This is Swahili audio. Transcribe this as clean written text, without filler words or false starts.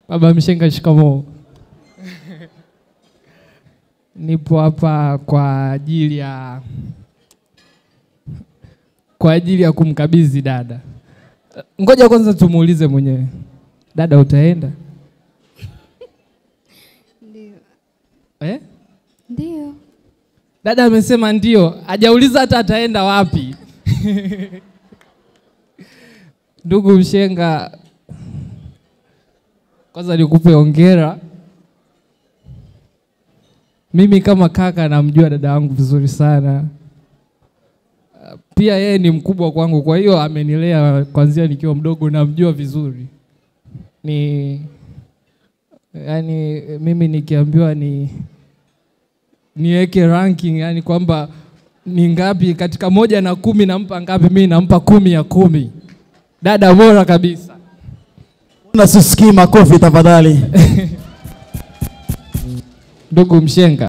Baba Mshenga, shikamoo. Nipo hapa kwa ajili ya kumkabidhi dada. Ngoja kwanza tumuulize mwenyewe. Dada, utaenda? Ndio. Eh? Ndio. Dada amesema ndio, hajauliza hata ataenda wapi. Ndugu Mshenga, kwanza nikupe hongera. Mimi kama kaka namjua dada wangu vizuri sana. Pia yeye ni mkubwa kwangu, kwa hiyo amenilea kuanzia nikiwa mdogo, namjua vizuri. Ni yani mimi nikiambiwa ni niweke ranking, yani kwamba ni ngapi katika 1 na 10 nampa ngapi, mimi nampa 10 ya 10. Dada bora kabisa. Na sisikii makofi tafadhali. Ndugu Mshenga,